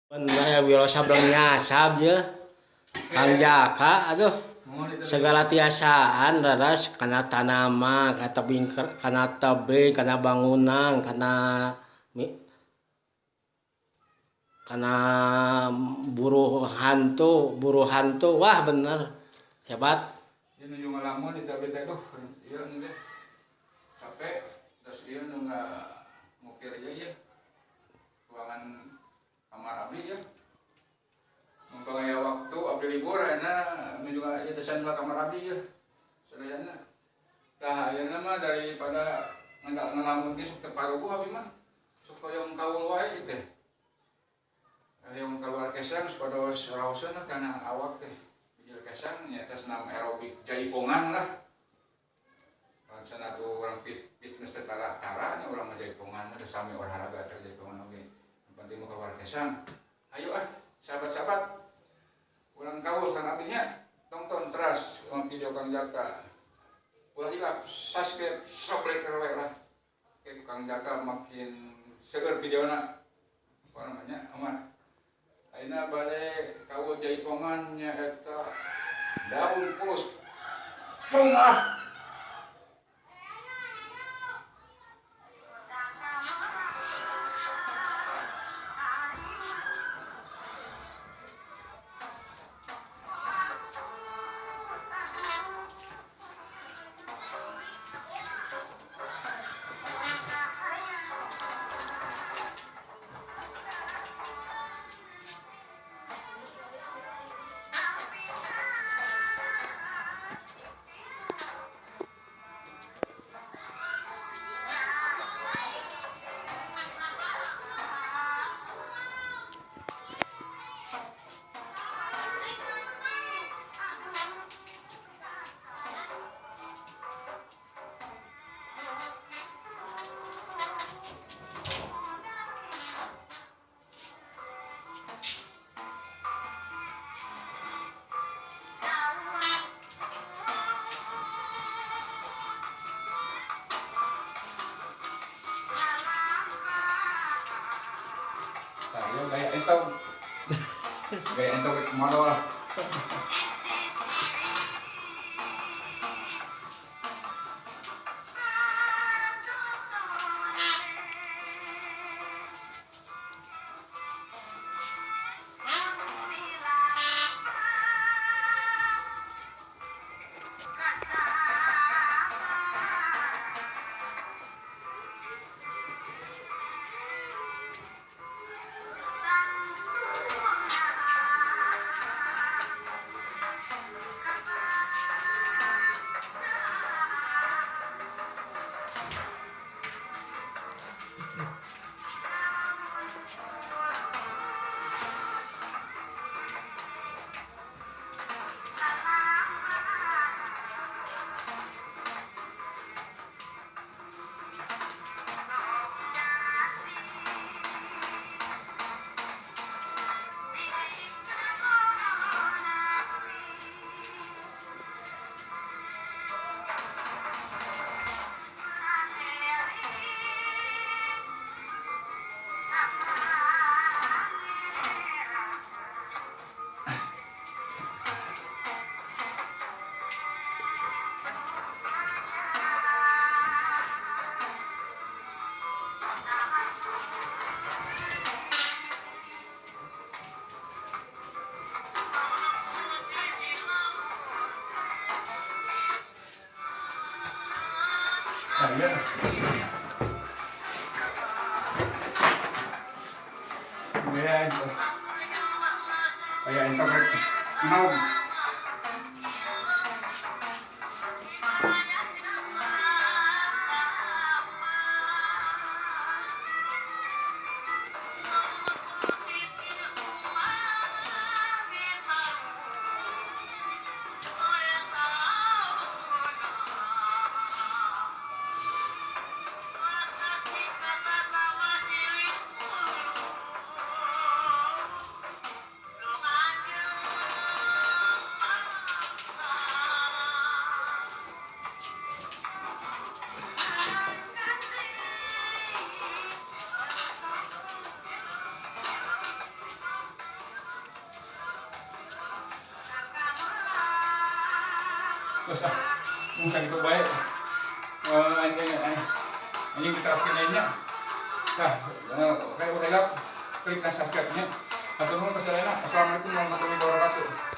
Bener ya Wiro Sableng nyasab ya. Kang Jaka aduh segala tiasaan raras kana tanaman, kana tebing, kana tebing, kana bangunan, kana kana buruh hantu, wah bener hebat. Ieu nuju ngalamun di tabi teh duh ieu nu teh capek terus ieu nu ngukir ieu ya ruangan kamar abdi ya. Mumpung aya waktu abdi libur ayeuna nuju ieu desain lah kamar abdi ya sadayana. Tah ayeuna mah daripada ngalamun ge sok teu paruguh abdi mah sok hoyong kaul wae ieu teh. Hoyong keluar kesang supados raoseun lah kana awak teh. Bijil kesang nya teh senam aerobik jaipongan lah. Sana tuh orang fitness teh tara-tara nya urang mah jaipongan mah sami olahraga teh jaipongan oge. Yang penting mah keluar kesang. Ayo ah sahabat-sahabat urang kaul sana abdi nya tonton terus video Kang Jaka. Ulah hilap subscribe sok like we lah. Oke, Kang Jaka makin seger videona. Apa namanya? Aman. Ayeuna bade kaul jaipongan nya eta daun pulus. Pung ah. Gaya entong. Gaya entong modal. Nah, iya. Gaya itu. Kayak entong rek. Mau. Terus ah, mung sakitu bae. Anjing anjing diteraskeun deui nya. Tah, kayak udah klik na subscribe nya. Hatur nuhun ka sadayana. Assalamualaikum warahmatullahi wabarakatuh.